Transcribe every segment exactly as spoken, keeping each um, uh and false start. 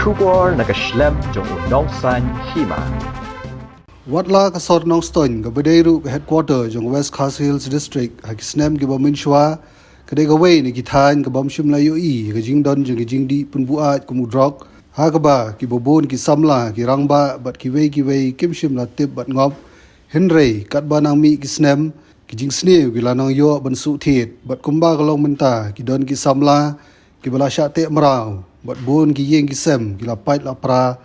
Khubor na ka shlem jong u Nongsaiñ Hima. Wat la ka sor Nongstoiñ kaba dei ruh ka headquarter jong West Khasi Hills District, ha ki snem kiba mynshwa ka dei kawei na ki thaiñ kabym shym la ïohi ka jingdon jong ka jingdih pynbuaid kum u drok, ha kaba kiba bun ki samla, ki rangbah bad kiwei kiwei kim shym la tip bad ngop. Hynrei katba nang mih ki snem, ki jingsniew ki la nang ïoh ban suh thied, bad kumba ka long mynta, ki don ki samla kiba la shah teh mraw, bad bun ki ïing ki sem ki la pait la pra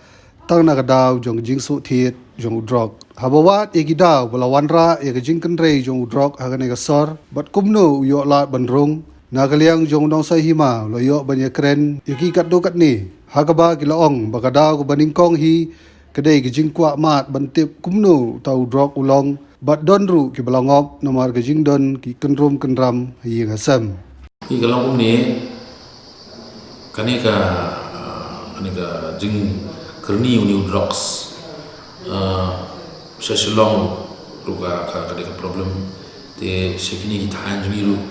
tang na ka daw jong ka jingsuh thied jong u drok. Haba wad ïa ki daw ba la wanrah ïa ka jingkynrei jong u drok ha kane ka sor, bad kumno u ïoh lad ban rung, na ka liang jong u Nongsaiñ Hima u la ïoh ban ïakren ïa ki katto katne, ha kaba ki la ong ba ka daw kaba nyngkong hi ka dei ka jingkwah mad ban tip kumno uta u drok u long, bad don ruh kiba la ngop namar ka jingdon ki kynrum kynram ha ïing ha sem. Ki ka long kumne, kane ka, kane ka jingkyrni une u drugs, ah, sha Shillong ruh ka, ka, ka dei ka problem. Te sha kine ki thaiñ jong ngi ruh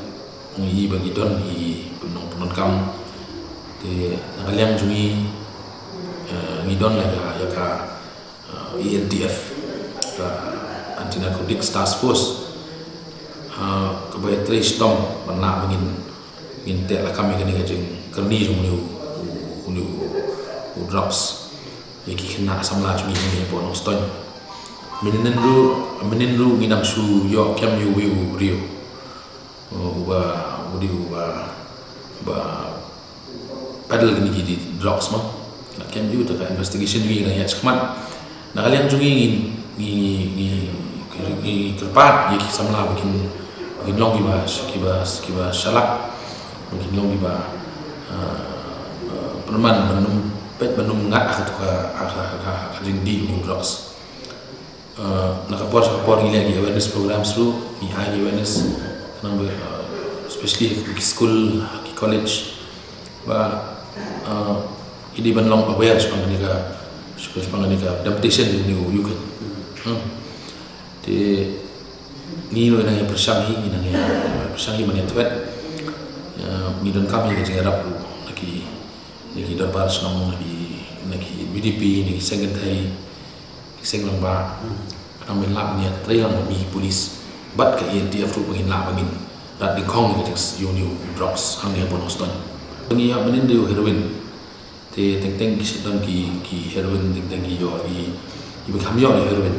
ngi i ba ngi don i nongpyndonkam. Te na ka liang jong ngi, eh, ngi don la ïa ka, ïa ka, eh, A N T F, ka Anti Narcotics Task Force, eh, kaba ïatrei shitom ban lah ba ngin, ngin teh lakam ïa kane ka jingkyrni jong une u, une u, u drugs ïa ki khynnah samla jong ngi hangne hapoh Nongstoiñ. Mynnin ruh, mynnin ruh ngi dang shu ïoh kem ïa uwei u briew, uh, uba, uba dei uba, uba peddle kine ki drugs mo. Ngi la kem ïa u, te ka investigation jong ngi ngi dang ïaid shakhmat. Na ka liang jong ngi ngi, ngi, ngi, ngi, ngi kyrpad ïa ki samla ba kin, ba kin long kiba, kiba, kiba shalak, ba kin long kiba, uh, uh, pynman ban ym peit, ban ym ngat ha kato ka, ha ka, ha ka, ha ka jingdih jong drugs. Uh, na ka por sha ka por ngi leh ki awareness programs ruh, ngi ai ki awareness, khnang ba, uh, especially ki school, ki college, ba, uh, ki dei ban long aware shaphang kane ka, shaphang kane ka temptation jong une u, u khein. Hmm. Te ngi ruh ngi nang ïa pyrshang hi, ngi nang ïa pyrshang hi ban ïa thwet. Uh, ngi donkam hi ka jingïarap ruh na ki, na ki dorbar shnong, na ki, na ki V D P, na ki seng kynthei, seng rangbah, khnang ba ngin lah ban ïatrei lang bad ki police bad ka A N T F ruh ba ngin lah ban ngin rat dyngkhong ïa ka jing, ïa une u drugs hangne hapoh Nongstoiñ. Ngi ïa mynnin dei u heroin. Te teng teng ki shet don ki, ki heroin, teng teng ki ïoh ki, kiba kham ïoh ïa heroin.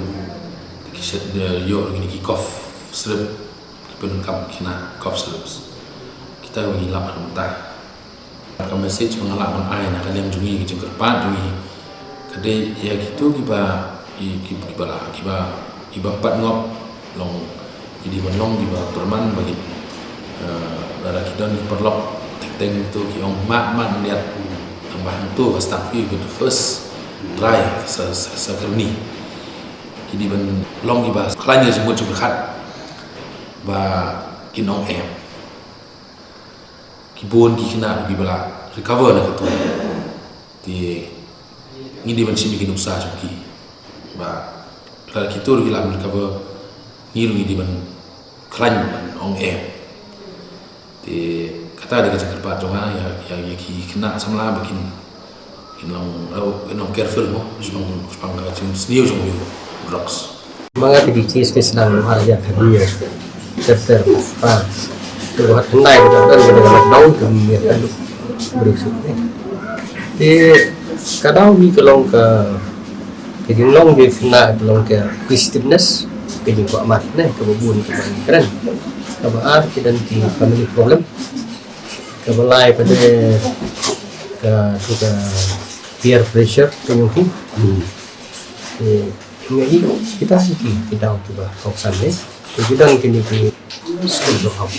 Te ki shet, eh, ïoh ruh kine ki cough syrup, ki pyndonkam kine cough syrups. Kita ba ngin lah ban mynta. Ka message ba nga lah ban ai na ka liang jong ngi, ka jingkyrpad jong ngi, ka dei ïa kito kiba, ki, ki, kiba lah, kiba, kiba pat ngop, long, ki dei ban long kiba pyrman ba kin, eh, lada ki don ki paralok, teng teng to ki ong mad mad ïa, tang ba hangto ka start ïa ka first try sa, sa, sa kyrni. Ki dei ban long kiba khlaiñ ïa ka jingmut jingpyrkhat ba kin ong em. Ki bun ki khynnah kiba la recover na kato. Te ngi dei ban shim ïa ki nuksa jong ki. Ba lada kito ruh ki la recover, ngi ruh ngi dei ban khlaiñ ban ong em. Te kata dei ka jingkyrpad jong nga ïa, ïa, ïa ki khynnah samla ba kin Kin long, eh, kin long careful mo, shaphang, shaphang ka jingsniew jong u drugs. Ma nga te ki case ki sdang ha ïa ka dei ter ter pa. Te ba khyndai ka dang ka dang lockdown ka mi ka duk bruk suk ni. Te ka dei mi ka long ka, ka jinglong jong ki khynnah ka long ka inquisitiveness, ka jingkwah mad ne, kaba bun kaba kren. Kaba ar ki don ki family problem. Kaba lai pat de ka, tu ka peer pressure ka jong ki. Hmm. Te ngi, kita ki, kita kiba hok san de. Te ki don kine ki school to hok.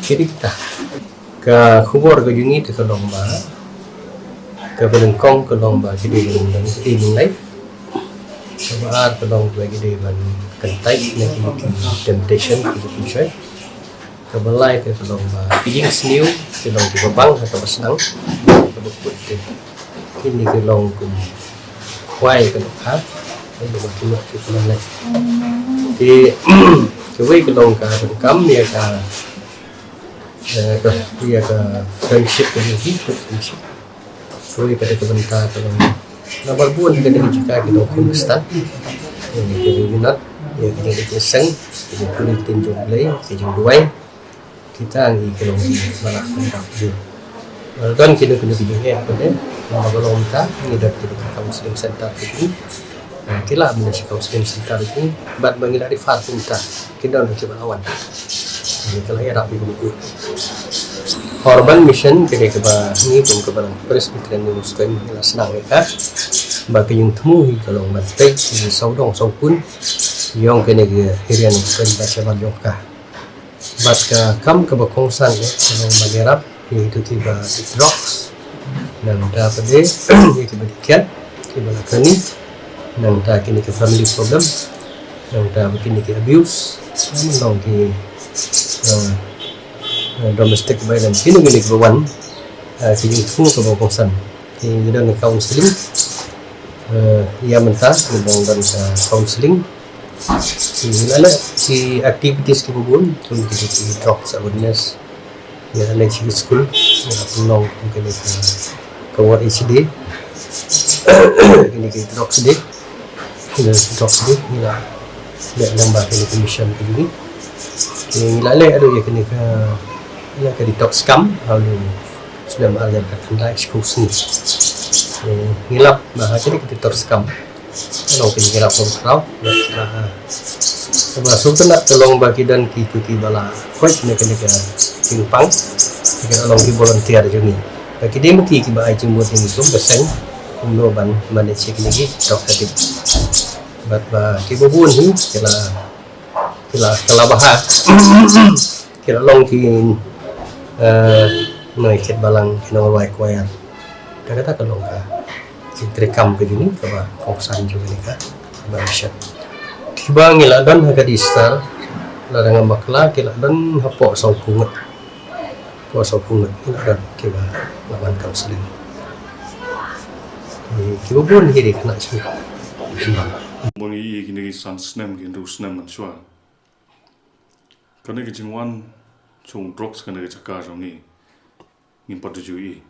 Ki dei kita. Ka khubor ka jong ngi te ka long ba, kaba nyngkong ka long ba ki dei ban, ban stay in life. Kaba ar ka long ba ki dei ban kyntait na kine ki temptation, kine ki shoi. Kaba lai ka long ba ki jingsniew ki long kiba bang ha kaba sdang, kaba kut te. Kine ki long kum khwai ka dok ha, kaba kut ki kut lai. Te kawei ka long ka donkam ïa ka, eh, ka, ïa ka friendship ka jong ki, friendship. Kawei pat ka bynta ka long, namar bun ka dei ka jaka ki nongkhun khristan, ïa ki jingïainat, ïa ki jingïaseng, ki jingpule ktien jong U Blei, ki jingduwai. Kita ngi ki long ki ba la kham dap ju. Don kino kino ki jingeh pat de, namar ka long mynta ngi don kino ki counseling center ki jong ngi. Ki lah ban leit sha counseling center ki, bad ba ngi la refer kumta, ki don kiba la wan. Ngi ki la ïarap ïa ki. Urban Mission kine kiba ngi kum kiba nang Presbyterian New Muslim ngi la sdang ïa ka. Ba ka jingthmu hi ka long ban peit ki sawdong sawkun jong kine ki hynriew ngi kum ba shabar jong ka. Bad ka kam kaba kongsan ne ka long ban ïarap ïa kito kiba drugs. Nangta pat de ïa kiba dih kiad, kiba la kani. Nangta kine ki family problem. Nangta ba kine ki abuse. Nang ki, eh, eh, domestic violence. Kine kine kiba wan, eh, ki jingthmu kaba kongsan. Ki ngi don counseling. Eh, ïa mynta ngi don, don, eh, counseling. Ki la leh ki activities kiba bun, kum ki, ki drugs awareness. Ngi la leh ki school, ngi la pynlong kum kine ki, ka ward H D. Kine ki drugs day. Kine ki drugs day, ngi la leh lyngba kine ki mission ki jong ngi. Ngi la leh haduh ïa kine ka, ïa ka detox camp, ha u snem ar hajar khatkhyndai shiphew sngi. Ngi lap ba ha kine ki detox camp. Long ki jingïarap kham khraw. Ba, ba sngewtynnat ka long ba ki don kito kiba la koit na kane ka jingpang. Ki la long ki volunteer jong ngi. Ba ki dei ma ki kiba ai jingmut ïa ngi kum ka seng kumno ban manage ïa kine ki drug addict. Bad ba kiba bun hi ki la, ki la, ki la bha. Ki la long ki, eh, nongïakhun balang, ki nongrwai choir. Kata kata ka long ka jingtrei kam ka jong ngi kaba kongsan jong ngi ka, kaba mission. Kiba ngi la don ha ka Easter, lada ngam bakla ki la don hapoh sawphew ngut. Hapoh sawphew ngut ki la don kiba la wan counseling. Ki, kiba bun hi dei khynnah shnong. Ba ngi ïohi kine ki san snem ki hynriew snem mynshuwa. Kane ka jingwan jong drugs kane ka jaka jong ngi. Ngim pat ju ïohi.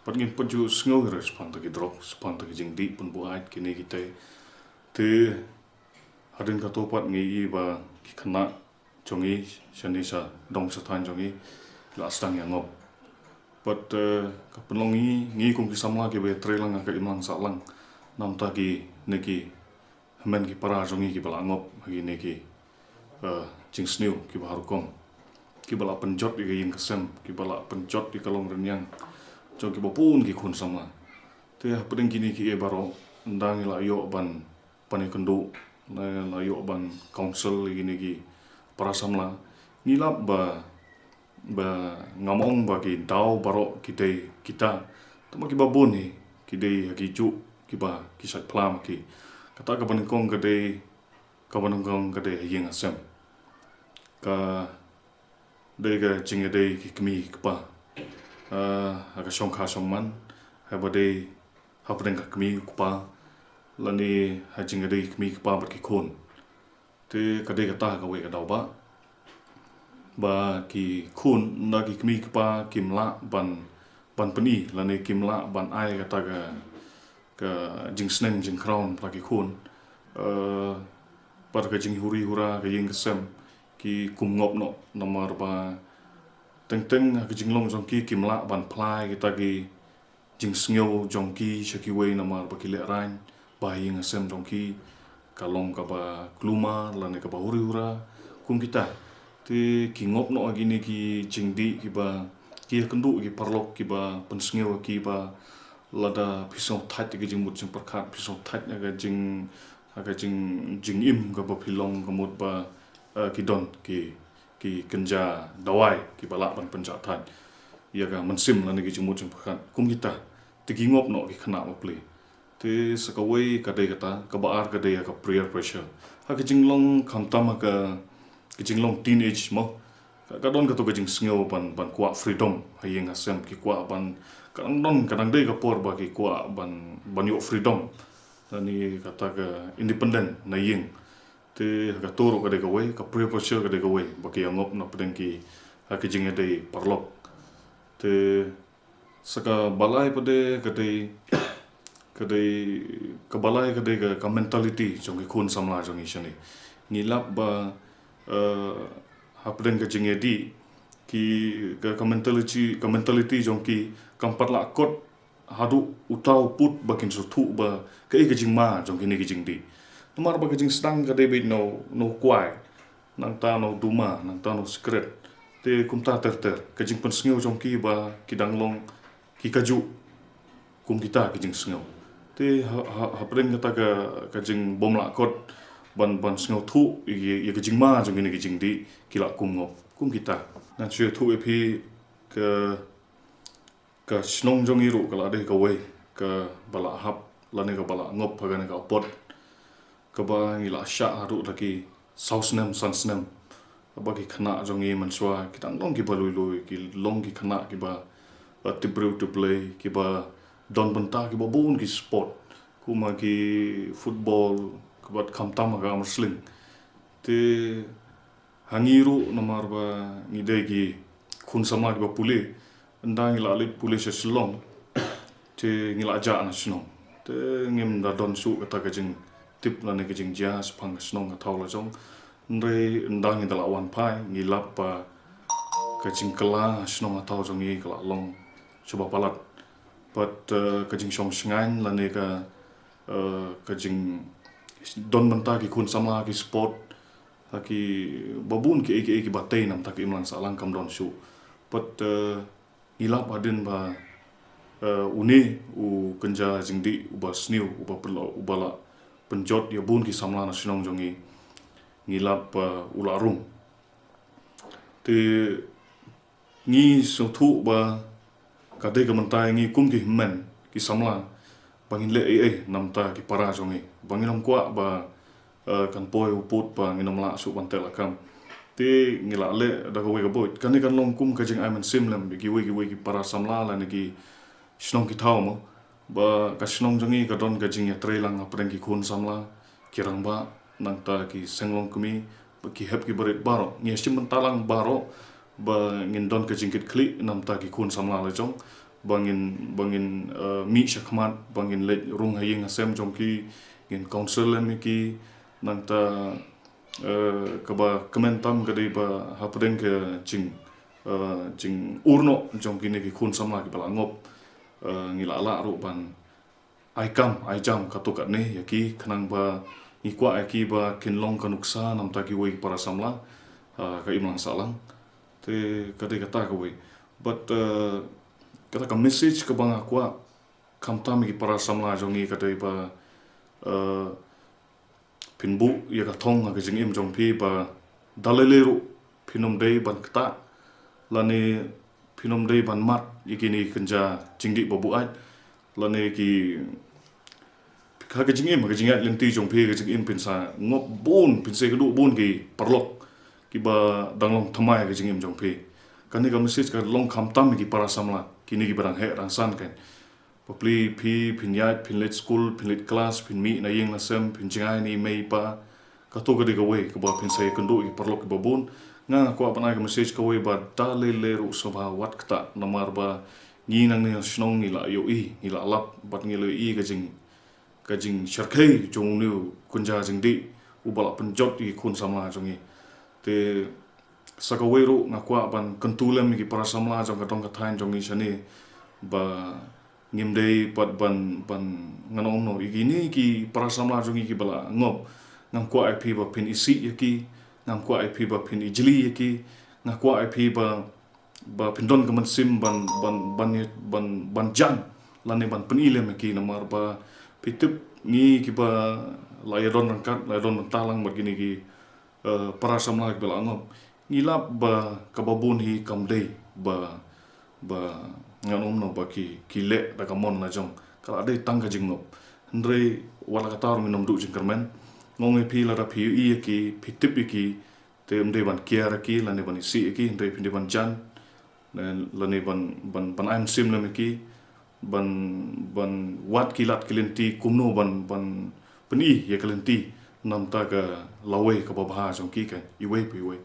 Pat ngim pat ju sngew hi ruh shaphang ta ki drugs, shaphang ta ki jingdih pynbuaid kine kitai. Te hadien kato pat ngi ïohi ba ki khynnah jong ngi shane sha dong sha thaiñ jong ngi la sdang ïa ngop. Pat, eh, ka pynlong ngi, ngi kum ki samla kiba ïatrei lang ha ka imlang sahlang. Namar ta kine ki hynmen ki para jong ngi kiba la ngop ha kine ki, eh, jingsniew kiba ha rukom. Kiba la pynjot ïa ka ïing ka sem, kiba la pynjot ïa ka long rynïeng jong kiba bun ki khun samla. Te hapdeng kine kiei baroh, ynda ngi la ïoh ban, ban ïakynduh, la, la ïoh ban counsel ïa kine ki para samla. Ngi lap ba ba ngam ong ba ki daw baroh ki dei kita. Tangba kiba bun hi ki dei ha ki juh kiba ki shait phla ma ki. Kata kaba nyngkong ka dei, kaba nyngkong ka dei ha ïing ha sem. Ka dei ka jingïadei ki kmie ki kpa. Ah, ha ka shongkha shongman, haba dei hapdeng ka kmie ka kpa, lane ha jingïadei ki kmie ki kpa bad ki khun. Te ka dei kata kawei ka daw ba, ba ki khun, ynda ki kmie ki kpa kim lah ban, ban pyni, lane kim lah ban ai kata ka, ka jingsneng jingkhraw na ki khun. Eh, pat ka jinghuri hura ka ïing ka sem, ki kum ngop noh, namar ba teng teng ha ka jinglong jong ki kim lah ban phla ïa kita ki jingsngew jong ki sha kiwei namar ba ki lehraiñ ba ha ïing ha sem jong ki ka long kaba kulmar lane kaba huri hura kum kita. Te ki ngop noh ha kine ki jingdih kiba ki ïakynduh ki paralok kiba pynsngew ïa ki ba lada phi sngew thait ïa ka jingmut jingpyrkhat, phi sngew thait ïa ka jing, ïa ka jing, jingim kaba phi long ka mut ba, eh, ki don ki ki kynja dawai kiba lah ban pynjah thait ïa ka mynsiem lane ki jingmut jingpyrkhat kum kita. Te ki ngop noh ki khynnah ba pli. Te sa kawei ka dei kata, kaba ar ka dei ïa ka peer pressure. Ha ka jinglong khamtam ha ka, ka jinglong teenage mo. Ka, ka don kato ka jingsngew ban, ban kwah freedom ha ïing ha sem, ki kwah ban, ka dang don, ka dang dei ka por ba ki kwah ban, ban ïoh freedom. Lane kata ka independent na ïing. Te ha kato ruh ka dei kawei, ka peer pressure ka dei kawei, ba ki ïa ngop na pdeng ki, ha ki jingïadei paralok. Te Sa kaba lai pat de ka dei, ka dei, kaba lai ka dei ka, ka mentality jong ki khun samla jong ngi shane. Ngi lap ba, eh, hapdeng ka jingïadei, ki, ka, ka mentality, ka mentality jong ki kam pat lah kot haduh uta u pud ba kin sngewthuh ba kaei ka jingma jong kine ki jingdih. Namar ba ka jingsdang ka dei beit na u, na u kwai, nangta na u duma, nangta na u sikret. Te kumta ter ter, ka jingpynsngew jong ki ba ki dang long ki kajuh kum kita ki jingsngew. Te ha, ha, hapdeng kata ka, ka jingbym lah kot ban, ban sngewthuh ïa, ïa ka jingma jong kine ki jingdih, ki la kum ngop kum kita. Ngan shu ïathuh ïa phi, ka, ka shnong jong ngi ruh ka la dei kawei kaba la hap lane kaba la ngop ha kane ka apot, kaba ngi la shah haduh da ki saw snem, san snem. Kaba ki khynnah jong ngi mynshuwa ki dang long kiba lui lui, ki long ki khynnah kiba, ba tip briew tip Blei, kiba don bynta kiba bun ki sport, kum ha ki football, kaba khamtam ha ka arm wrestling. Te ha ngi ruh namar ba ngi dei ki khun samla kiba pule, ynda ngi la leit pule sha Shillong, te ngi la jah na shnong. Te ngim da don shuh kata ka jingtip lane ka jingjia shaphang ka shnong ka thaw la jong. Hynrei ynda ngi da la wan phai, ngi lap ba ka jingkylla shnong ka thaw jong ngi ka la long shuwa palat. Bad, eh, ka jingshong shngaiñ lane ka, eh, ka jingdon bynta ki khun samla ki sport, ha kiba bun kiei kiei kiba tei namar ka imlang sahlang kam don shuh. Bad, eh, ngi lap hadien ba, eh, une u kynja jingdih uba sniew, uba pynlong, uba la pynjot ïa bun ki samla na shnong jong ngi, ngi lap ba u la rung. Te ngi sngewthuh ba ka dei ka mynta ïa ngi kum ki hynmen ki samla ba ngin leh ei ei namar ki para jong ngi, ba ngin ym kwah ba, eh, kan poi u pud ba ngin ym lah shuh ban teh lakam. Te ngi la leh da kawei ka buit. Kane kan long kum ka jingai mynsiem lem ïa kiwei kiwei ki para samla lane ki shnong ki thaw mo, ba ka shnong jong ngi ka don ka jingïatreilang hapdeng ki khun samla, ki rangbah, nangta ki seng longkmie, ba ki hep ki barit baroh. Ngi shim bynta lang baroh ba ngin don ka jingkitkhlieh namar ki khun samla la jong, ba ngin, ba ngin, eh, mih shakhmat, ba ngin leit rung ha ïing ha sem jong ki, ngin counsel lem ïa ki, nangta, eh, kaba kmen tam ka dei ba hapdeng ka jing, eh, jingurnoh jong kine ki khun samla kiba la ngop, eh, ngi la lah ruh ban ai kam ai jam katto katne ïa ki, khnang ba ngi kwah ïa ki ba kin long ka nuksa namar kiwei ki para samla, eh, ka imlang sahlang. Te ka dei kata kawei. Bad, eh, kata ka message kaba nga kwah khamtam ïa ki para samla jong ngi ka dei ba, eh, phin buh ïa ka thong ha ka jingim jong phi ba da lei lei ruh phin ym dei ban ktah, lane phin ym dei ban mad ïa kine ki kynja jingdih ba buaid, lane ki, ha ka jingim, ha ka jingïaid lynti jong phi, ha ka jingim phin sa ngop bun, phin sa ïakynduh bun ki paralok kiba dang long thymmai ha ka jingim jong phi. Kane ka message ka long khamtam ïa ki para samla, kine kiba dang heh dang san kein. Bapli phi, phin ïaid, phin leit skul, phin leit klas, phin mih na ïing na sem, phin jngai na i mei i pa. Kato ka dei kawei kaba phin sa ïakynduh ïa ki paralok kiba bun. Nga nga kwah ban ai ka message kawei ba da lei lei ruh sngewbha wat ktah, namar ba ngi nangne na shnong ngi la ïohi, ngi la lap, bad ngi la ïohi ka jing, ka jingshyrkhei jong une u kynja jingdih uba la pynjot ïa ki khun samla jong ngi. Te sa kawei ruh nga kwah ban kyntu lem ïa ki para samla jong ka dong ka thaiñ jong ngi shane ba ngim dei pat ban, ban, ngan ong kumno, ïa kine ki para samla jong ngi kiba la ngop, ngam kwah ïa phi ba phin isih ïa ki, ngam kwah ïa phi ba phin ijli ïa ki, nga kwah ïa phi ba, ba phin don ka mynsiem ban, ban, ban, ban, ban jan lane ban pyni lem ïa ki, namar ba phi tip ngi kiba la ïadon ryngkat, la ïadon bynta lang bad kine ki, eh, para samla kiba la ngop, ngi lap ba kaba bun hi kam dei ba, ba, ngan ong kumno, ba ki, ki leh da ka mon la jong, ka la dei tang ka jingngop. Hynrei wat la katta ruh ngin ym duh jingkyrmen. Nga ong ïa phi, lada phi ïohi ïa ki, phi tip ïa ki, te ym dei ban kiar ïa ki lane ban isih ïa ki, hynrei phin dei ban jan, ne, lane ban, ban, ban ai mynsiem lem ïa ki, ban, ban wad ki lad ki lynti kumno ban, ban pyni ïa ka lynti namar ka lawei kaba bha jong ki kein, iwei pa iwei.